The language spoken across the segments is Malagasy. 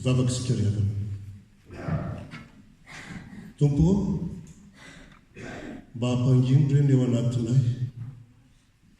Hivavaka isika ry havana. Tompo ô, mba ampangino re ny ao anatinay,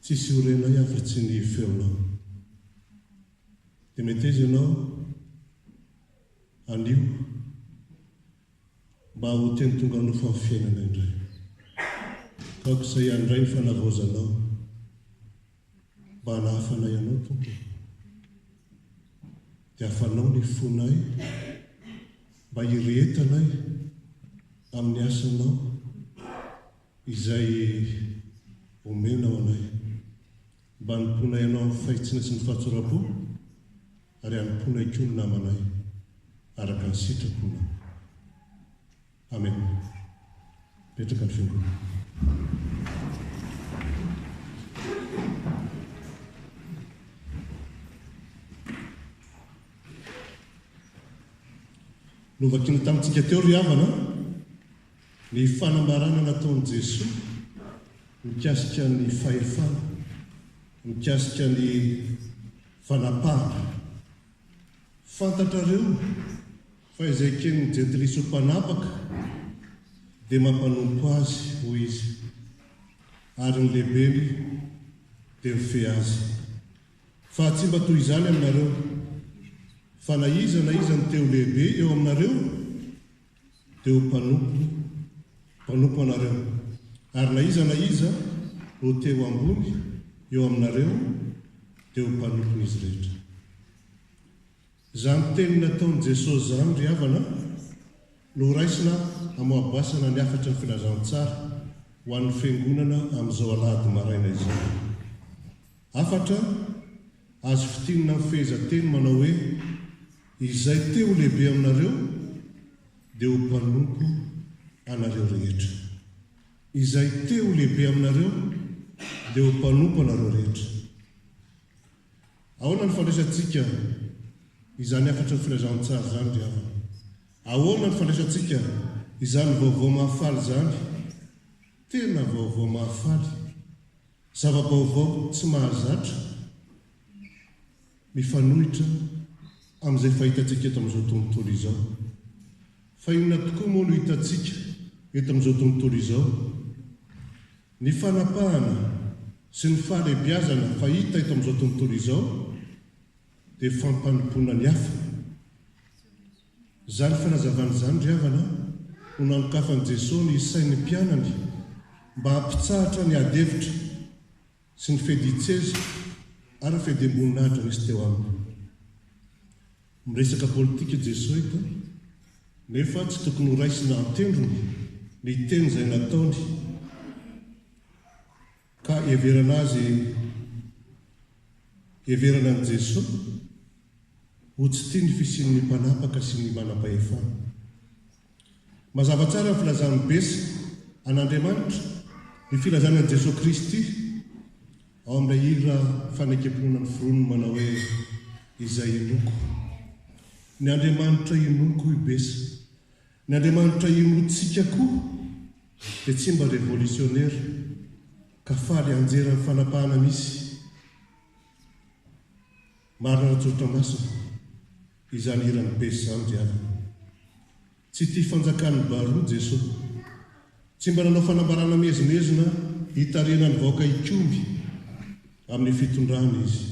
tsisy ho renay afa-tsy ny feonao. Dia meteza Ianao anio mba ho teny tonga nofo amin'ny fiainana indray. Ka aoka izay handray ny fanavaozanao mba hanahafanay Anao, Tompo ô. Dia afanao ny fonay mba hirehetanay amin'ny asanao izay omenao anay. Mba hanompoanay Anao amin'ny fahitsiana sy ny fahatsoram-po, ary hanompoanay koa ny namanay araka ny sitraponao. Amen. Mipetraka ny Fiangonana. Novakina tamintsika teo ry havana ny fanambarana nataon'i Jesoa mikasika ny fahefana, mikasika ny fanapahana. Fantatrareo fa izay eken'ny jentilisa ho mpanapaka dia mampanompo azy, hoy izy, ary ny lehibeny dia mifehy azy. Fa tsy mba toy izany aminareo, fa na iza na iza no te ho lehibe eo aminareo dia ho mpanompo mpanompo anareo, ary na iza na iza no te ho ambony eo aminareo dia ho mpanompon'izy rehetra. Izany teny nataon'i Jesosy izany, ry havana, no horaisina hamoabasana ny hafatry ny filazantsara ho an'ny Fiangonana amin'izao alahady maraina izao. Hafatra azo fintinina amin'ny fehezanteny manao hoe, Izay te ho lehibe aminareo dia ho mpanompo anareo rehetra. Izay te ho lehibe aminareo dia ho mpanompo anareo rehetra. Ahoana ny fandraisantsika izany hafatry ny filazantsara izany ry havana? Ahoana ny fandraisantsika izany vaovao mahafaly izany? Tena vaovao mahafaly, zava-baovao tsy mahazatra, mifanohitra amin'izay fahitantsika eto amin'izao tontolo izao. Fa inona tokoa moa no hitantsika eto amin'izao tontolo izao? Ny fanapahana sy ny fahalehibiazana fahita eto amin'izao tontolo izao dia fampanompoana ny hafa. Izany fanazavana izany ry havana no nanokafan'i Jesoa ny sain'ny mpianany mba hampitsahatra ny ady hevitra sy ny fedin-tseza ary ny fedem-boninahitra nisy teo aminy. Miresaka politika Jesoa eto, nefa tsy tokony ho raisina an-tendrony ny teny izay nataony ka heverana azy heverana an'i Jesoa ho tsy tia ny fisian'ny mpanapaka sy ny manam-pahefana. Mazava tsara ny filazan'i Bessa an'Andriamanitra, ny filazany an'i Jesoa Kristy ao amin'ilay hira fanekem-pinoana noforoniny manao hoe Izay inoako. Ny Andriamanitra inoako hoy Bessa. Ny Andriamanitra inoantsika koa dia tsy mba revolisionera ka faly hanjera ny fanapahana misy. Marina ara-tsoratra masina izany hiran'i Bessa izany ry havana. Tsy tia fanjakan'ny baroa Jesoa. Tsy mba nanao fanambarana miezinezina hitarihana ny vahoaka hikomy amin'ny fitondrana izy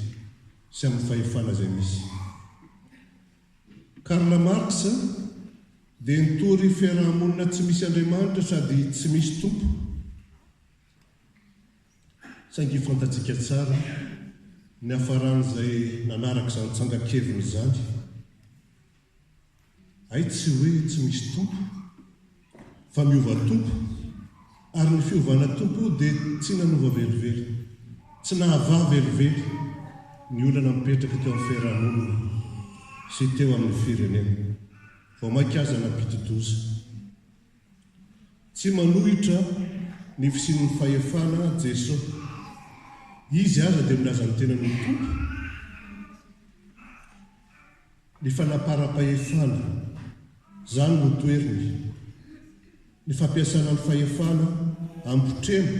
sy amin'ny fahefana izay misy. Karl Marx dia nitory fiaraha-monina tsy misy Andriamanitra sady tsy misy Tompo. Saingy fantatsika tsara ny hafaran'izay nanaraka izany tsangan-keviny izany. Hay tsy hoe tsy misy Tompo, fa miova Tompo, ary ny fiovana Tompo dia tsy nanova velively, tsy nahavaha velively ny olana mipetraka teo amin'ny fiarahamonina sy teo amin'ny firenena. Vao mainka aza nampidi-doza. Tsy manohitra ny fisian'ny fahefana Jeso. Izy aza dia milaza ny tenany ho Tompo. Ny fanaparam-pahefana, izany no toeriny. Ny fampiasana ny fahefana ampotrena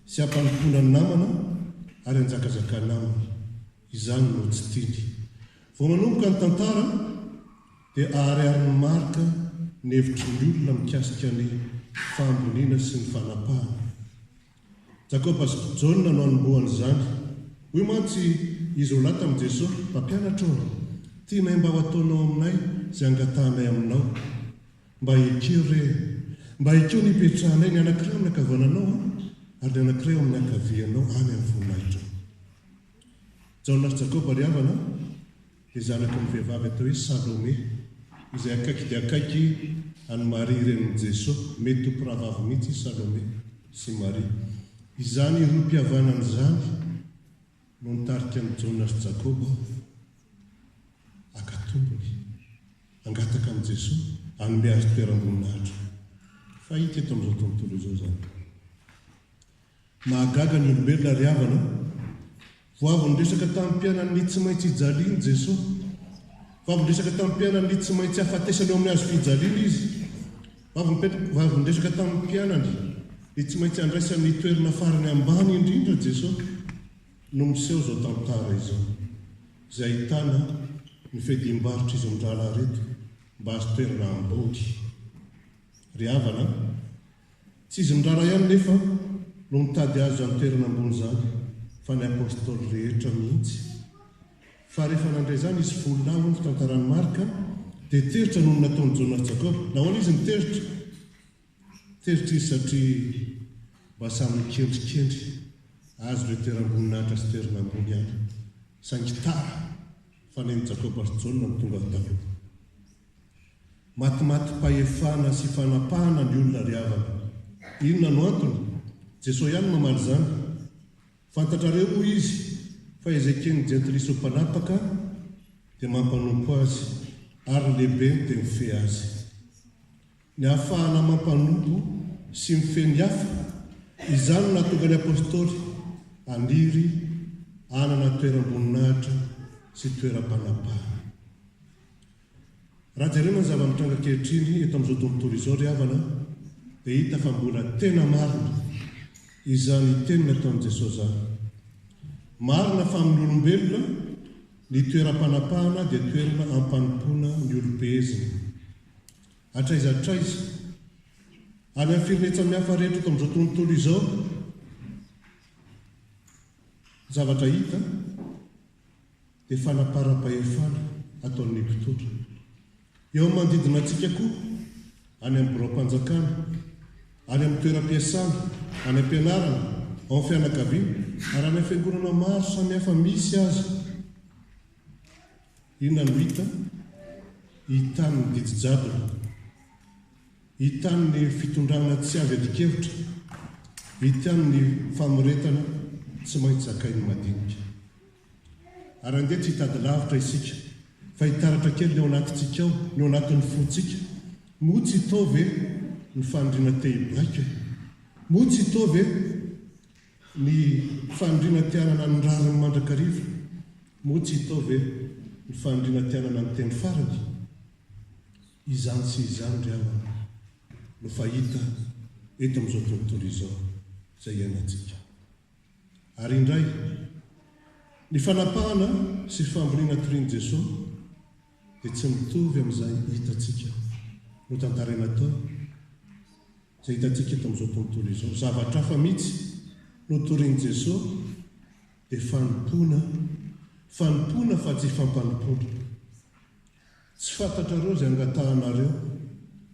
sy ampanompoana ny namana ary anjakazakana aminy, izany no tsy tiany. Vao manomboka ny tantara. Dia ahariharin'i Marka ny hevitry ny olona mikasika ny fahamboniana sy ny fanapahana. Jakoba sy Jaona no anombohany izany. Hoy mantsy izy roalahy tamin'i Jesosy, Mpampianatra ô, tianay mba ho ataonao aminay izay angatahanay aminao. Mba ekeo re! Mba ekeo ny hipetrahanay, ny anankiray amin'ny ankavananao ary ny anankiray eo amin'ny ankavianao any amin'ny voninahitrao. Jaona sy Jakoba ry havana dia zanaky ny vehivavy atao hoe Salome, izay akaiky dia akaiky an'i Maria renin'i Jesoa. Mety ho mpirahavavy mihitsy i Salome sy Maria. Izany rohim-pihavanana izany no nitarika an'i Jaona sy Jakoba haka tombony, hangataka amin'i Jesoa hanome azy toeram-boninahitra. Fahita eto amin'izao tontolo izao izany. Mahagaga ny olombelona ry havana a! Vao avy niresaka tamin'ny mpianany ny tsy maintsy hijaliany Jesoa. Vao avy niresaka tamin'ny mpianany ny tsy maintsy hahafatesany eo amin'ny hazo fijaliana Izy. Vao avy niresaka tamin'ny mpianany ny tsy maintsy handraisany ny toerana farany ambany indrindra Jesoa no miseho izao tantara izao, izay ahitana ny fiadiam-barotr'izy mirahalahy ireto mba hahazo toerana ambony. Ry havana a! Tsy izy miraharaha ihany nefa no mitady azy izany toerana ambony izany fa ny Apostoly rehetra mihitsy. Fa rehefa nandre izany izy folo lahy, hoy ny fitantaran'i Marka, dia tezitra noho ny nataon'i Jaona sy Jakoba. Nahoana izy no tezitra? Tezitra izy satria mba samy nikendrikendry azy ireo toeram-boninahitra sy toerana ambony ihany. Saingy tara fa nen'i Jakoba sy Jaona no tonga taloha. Matimatim-pahefana sy fanapahana ny olona ry havana. Inona no antony? Jesoa ihany no mamaly izany. Fantatrareo hoy Izy fa izay eken'ny jentilisa ho mpanapaka dia mampanompo azy ary ny lehibeny dia mifehy azy. Ny ahafahana mampanompo sy mifehy ny hafa, izany no nahatonga ny Apostoly haniry hanana toeram-boninahitra sy toeram-panapahana. Raha jerena ny zava-mitranga ankehitriny eto amin'izao tontolo izao ry havana dia hita fa mbola tena marina izany teny nataon'i Jesoa izany. Marina fa amin'ny olombelona ny toeram-panapahana dia toerana ampanompoana ny olom-pehezina. Hatraiza hatraiza, any amin'ny firenentsamihafa rehetra eto amin'izao tontolo izao, ny zavatra hita, dia fanaparam-pahefana ataon'ny mpitondra. Eo amin'ny manodidina antsika koa, any amin'ny biraom-panjakana, any amin'ny toeram-piasana, any am-pianarana, ao amin'ny fianakaviana, ary any amin'ny fiangonana maro samihafa misy aza. Inona no hita? Hita ny didy jadona. Hita ny fitondrana tsy azo iadian-kevitra. Hita ny famoretana tsy maintsy zakain'ny madinika. Ary andeha tsy hitady lavitra isika, fa hitaratra kely ny ao anatintsika ao, ny ao anatin'ny fontsika. Moa tsy tao ve ny faniriana te hibaiko e? Moa tsy tao ve ny faniriana te hanana ny rariny mandrakariva? Moa tsy tao ve ny faniriana te hanana ny teny farany? Izany sy izany ry havana no fahita eto amin'izao tontolo izao izay iainantsika. Ary indray, ny fanapahana sy famboniana torian'i Jesoa dia tsy mitovy amin'izay hitantsika notantaraina tao, izay hitantsika eto amin'izao tontolo izao. Zavatra hafa mihitsy no torian'i Jesoa dia fanompoana, fanompoana fa tsy fampanompoana. Tsy fantatrareo izay angatahanareo,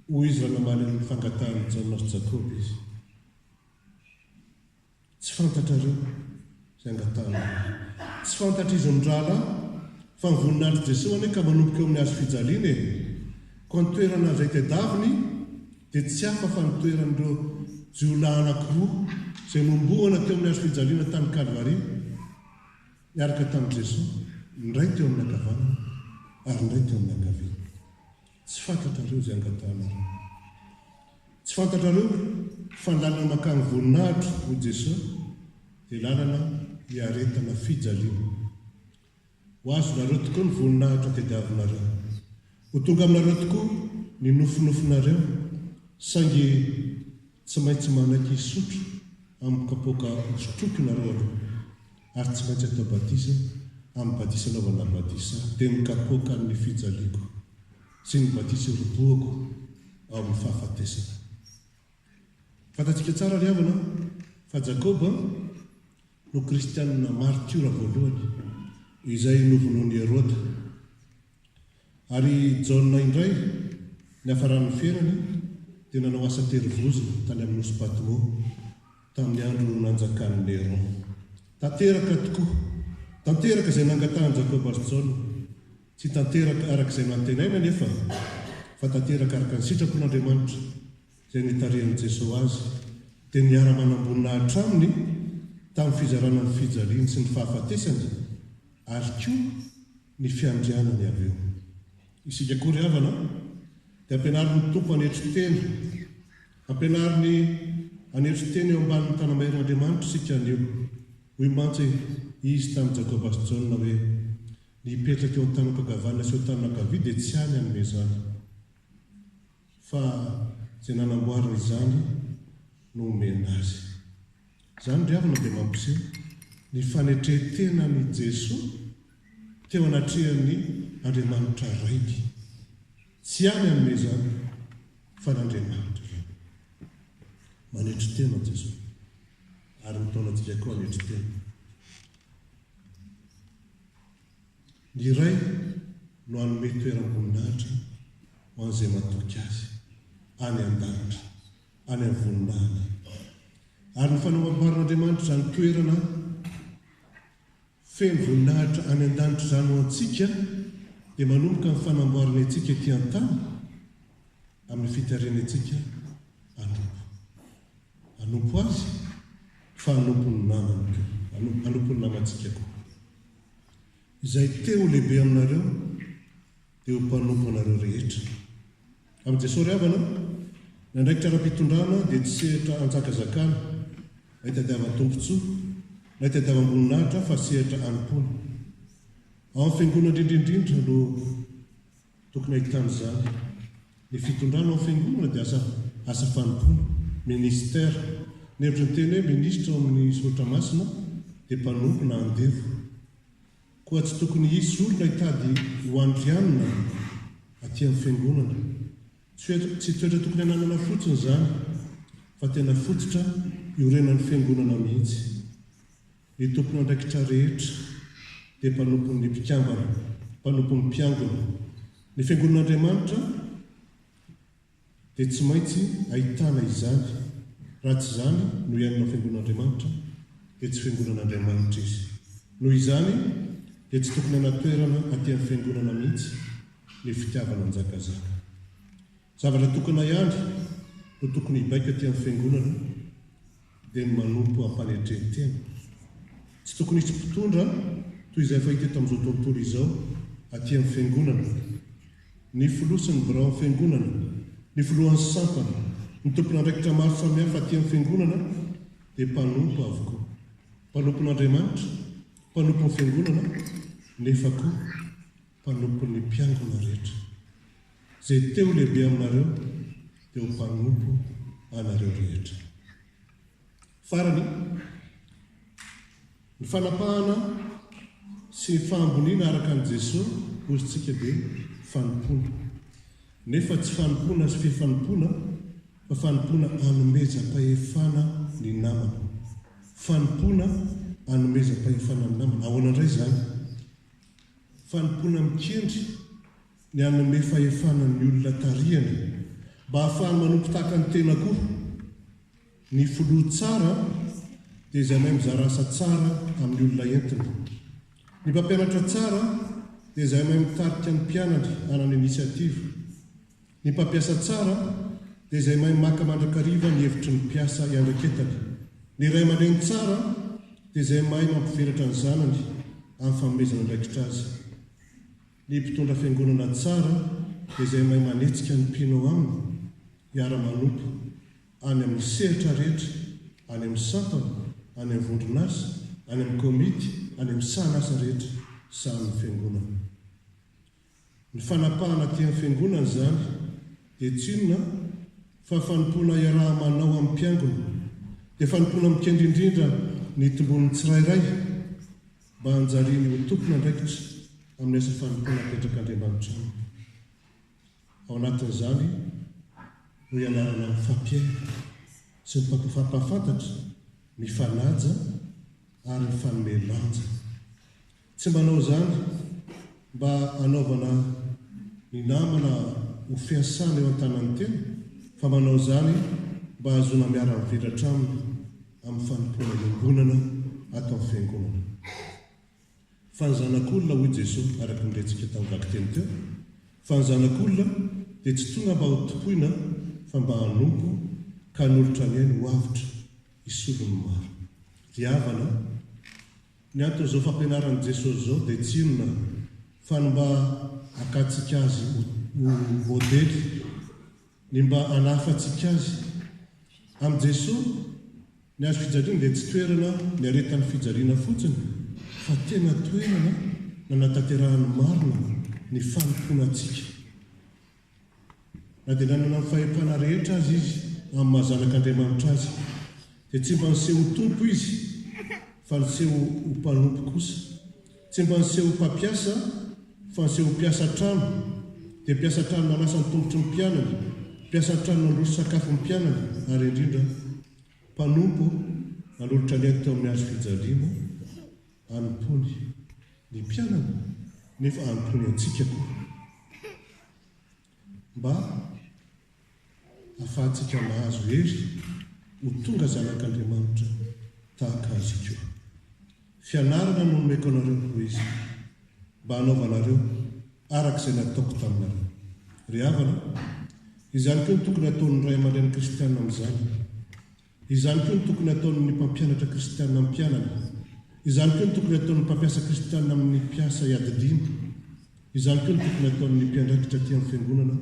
hoy Izy raha namaly ny fangatahan'i Jaona sy Jakoba Izy. Tsy fantatrareo izay angatahanareo. Tsy fantatr'izy mirahalahy fa ny voninahitr'i Jesoa anie ka manomboka eo amin'ny hazo fijaliana e! Koa ny toerana izay tedaviny dia tsy hafa fa ny toeran'ireo jiolahy anankiroa izay nohomboana teo amin'ny hazo fijaliana tany Kalvary niaraka tamin'i Jesoa, ny iray teo amin'ny ankavanana ary ny iray teo amin'ny ankavia. Tsy fantatrareo izay angatahanareo. Tsy fantatrareo fa ny lalana mankany voninahitro, hoy Jesoa, dia lalana hiaretana fijaliana. Ho azonareo tokoa ny voninahitra tediavinareo. Ho tonga aminareo tokoa ny nofinofinareo, saingy tsy maintsy manaiky hisotro amin'ny kapoaka hosotroiko nareo aloha, ary tsy maintsy atao batisa amin'ny batisa anaovana batisa, dia ny kapoakan'ny fijaliako. sy ny batisa irobohako ao amin'ny fahafatesana. Fantatsika tsara ry havana fa Jakoba no kristianina martiora voalohany izay novonoin'i Heroda. Ary i Jaona indray, niafaran'ny fiainany, dia nanao asa terivozona tany amin'ny nosy Patmo tamin'ny andro nanjakan'i Néron. Tanteraka tokoa! Tanteraka izay nangatahan'i Jakoba sy Jaona. Tsy tanteraka araka izay nantenainy anefa, fa tanteraka araka ny sitrapon'Andriamanitra izay nitarihan'i Jesoa azy, dia niara-manam-boninahitra aminy tamin'ny fizarana ny fijaliany sy ny fahafatesany ary koa ny fiandrianany avy eo. Isika koa ry havana dia ampianarin'ny Tompo hanetry tena, ampianariny hanetry tena eo ambanin'ny tanamaherin'Andriamanitra isika anio. Hoy mantsy Izy tamin'i Jakoba sy Jaona hoe, Ny hipetraka eo an-tanako ankavanana sy eo an-tanana ankavia dia tsy ahy ny hanome izany, fa izay nanamboarana izany no omena azy. Izany ry havana dia mampiseho ny fanetren-tenan'i Jesoa teo anatrehan'ny Andriamanitra Rainy. Tsy ahy ny hanome izany, fa an'Andriamanitra izany. Manetry tena Jesoa, ary mitaona antsika koa hanetry tena. Ny Ray no hanome toeram-boninahitra ho an'izay matoky Azy, any an-danitra, any amin'ny voninahiny. Ary ny fanamboaran'Andriamanitra izany toerana feno voninahitra any an-danitra izany ho antsika dia manomboka amin'ny fanamboarany antsika ety an-tany, amin'ny fitarihany antsika hanompo. Hanompo Azy fa hanompo ny namany koa, hanompo ny namantsika koa. Izay te ho lehibe aminareo dia ho mpanompo anareo rehetra. Amin'i Jesoa ry havana, ny andraikitra ara-pitondrana dia tsy sehatra anjakazakana, na itadiavan-tombontsoa, na itadiavam-boninahitra fa sehatra anompoana. Ao amin'ny Fiangonana indrindra indrindra no Tokony ahitana izany. Ny fitondrana ao fiangonana dia asa asa fanompoana, ministère. Ny hevitry ny teny hoe minisitra ao amin'ny soratra masina dia mpanompo na andevo. Koa tsy tokony hisy olona hitady ho andrianina aty amin'ny fiangonana. Tsy tsy toetra tokony hananana fotsiny izany fa tena fototra iorenan'ny fiangonana mihitsy. Ny tompon'andraikitra rehetra dia mpanompon'ny mpikambana, mpanompon'ny mpiangona. Ny Fiangonan'Andriamanitra dia tsy maintsy ahitana izany, raha tsy izany no iainana Fiangonan'Andriamanitra dia tsy Fiangonan'Andriamanitra izy. Noho izany dia tsy tokony hanatoerana aty amin'ny Fiangonana mihitsy ny fitiavana hanjakazaka. Zavatra tokana ihany no tokony hibaiko aty amin'ny Fiangonana dia ny manompo am-panetren-tena. Tsy tokony hisy mpitondra toy izay fahita eto amin'izao tontolo izao aty amin'ny Fiangonana. Ny filoha sy ny biraon'ny Fiangonana, ny filohan'ny sampana, ny tompon'andraikitra maro samihafa aty amin'ny Fiangonana dia mpanompo avokoa. Mpanompon'Andriamanitra, mpanompon'ny Fiangonana nefa koa mpanompon'ny mpiangona rehetra. Izay te ho lehibe aminareo dia ho mpanompo anareo rehetra. Farany, ny fanapahana sy ny fahamboniana araka an'i Jesoa hozy tsika dia fanompoana. Nefa tsy fanompoana sy fifanompoana fa fanompoana anomezam-pahefana ny namana. Fanompoana anomezam-pahefana ny namana. Ahoana indray izany? Fanompoana mikendry ny hanome fahefana ny olona tarihany mba hahafahany manompo tahaka ny tena koa. Ny filoha tsara dia izay mahay mizara asa tsara amin'ny olona entiny. Ny mpampianatra tsara dia izay mahay mitarika ny mpianany hanana initiative. Ny mpampiasa tsara dia izay mahay maka mandrakariva ny hevitry ny mpiasa iandraiketany. Ny ray aman-dreny tsara dia izay mahay mampivelatra ny zanany amin'ny fanomezana andraikitra azy. Ny mpitondra fiangonana tsara dia izay mahay manetsika ny mpino ao aminy hiara-manompo any amin'ny sehatra rehetra, any amin'ny sampana, any amin'ny vondron'asa, any amin'ny komity, any amin'ny sahan'asa rehetra sahanin'ny fiangonana. Ny fanapahana aty amin'ny fiangonana izany dia tsy inona fa fanompoana iaraha-manao amin'ny mpiangona, dia fanompoana mikendry indrindra ny hitomboan'ny tsirairay mba hanjariany ho tompon'andraikitra amin'ny asa fanompoana apetrak'Andriamanitra aminy. Ao anatin'izany no ianarana mifampihaino sy mifampahafantatra, mifanaja ary mifanome lanja. Tsy manao izany mba hanaovana ny namana ho fiasana eo an-tanan'ny tena fa manao izany mba hahazoana miara-mivelatra aminy amin'ny fanompoana iombonana ato amin'ny Fiangonana. Fa ny Zanak'olona, hoy Jesoa, araka ny rentsika tamin'ny vakiteny teo, fa ny Zanak'olona dia tsy tonga mba hotompoina fa mba hanompo ka hanolotra ny ainy ho avotra hisolo ny maro. Ry havana, ny anton'izao fampianaran'i Jesoa izao dia tsy inona fa ny mba hakantsika Azy ho modely, ny mba hanahafantsika Azy. Amin'i Jesoa, Ny hazo fijaliana dia tsy toerana niaretan'ny fijaliana fotsiny fa tena toerana nanatanterahany marina ny fanompoana antsika. Na dia nanana ny fahefana rehetra aza Izy amin'ny maha Zanak'Andriamanitra Azy, dia tsy mba niseho ho Tompo Izy fa niseho ho mpanompo kosa. Tsy mba niseho ho mpampiasa fa niseho ho mpiasa an-trano, dia mpiasa an-trano nanasa ny tongotry ny mpianany, mpiasa an-trano nandroso sakafo ny mpianany ary indrindra Mpanompo nanolotra ny ainy teo amin'ny hazo fijaliana hanompoany ny mpianany nefa hanompoany antsika koa mba hahafahantsika mahazo hery ho tonga zanak'Andriamanitra tahaka Azy koa. Fianarana no nomeko anareo, hoy Izy, mba hanaovanareo araka izay nataoko taminareo. Ry havana, izany koa no tokony hataon'ny ray aman-dreny kristiana amin'ny zanany. Izany koa no tokony hataon'ny mpampianatra kristiana amin'ny mpianany. Izany koa no tokony hataon'ny mpampiasa kristiana amin'ny mpiasa iadidiany. Izany koa no tokony hataon'ny mpiandraikitra aty amin'ny fiangonana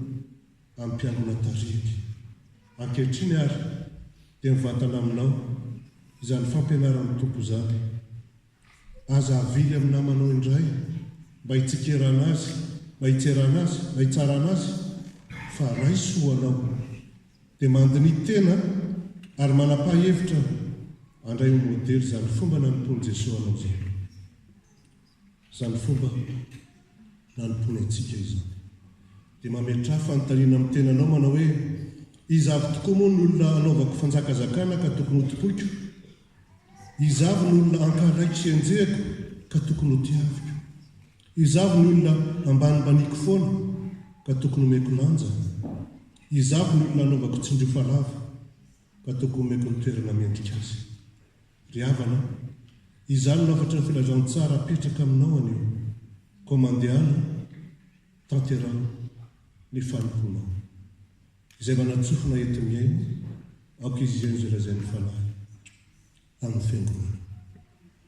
amin'ny mpiangona tarihiny. Ankehitriny àry, dia mivantana aminao izany fampianaran'ny Tompo izany. Aza avily amin'ny namanao indray mba hitsikerana azy, mba hitserana azy, mba hitsarana azy, fa raiso ho anao. Dia mandiniha tena ary manapaha hevitra handray ho modely izany fomba nanompoan'i Jesoa anao izany. Izany fomba nanompoany antsika izany. Dia mametraha fanontaniana amin'ny tenanao manao hoe, Iza avy tokoa moa ny olona anaovako fanjakazakana ka tokony hotompoiko? Iza avy no olona ankahalaiko sy enjehiko ka tokony hotiaviko? Iza avy ny olona ambanimbaniako foana ka tokony homeko lanja? Iza avy ny olona anaovako tsindrio fa lava ka tokony homeko ny toerana mendrika azy? Ry havana, izany no hafatry ny filazantsara apetraka aminao anio, koa mandehana, tanteraho ny fanompoanao. Izay manan-tsofina enti-mihaino, aoka izy hihaino izay lazain'ny Fanahy amin'ny Fiangonana.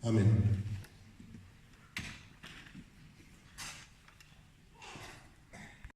Amena.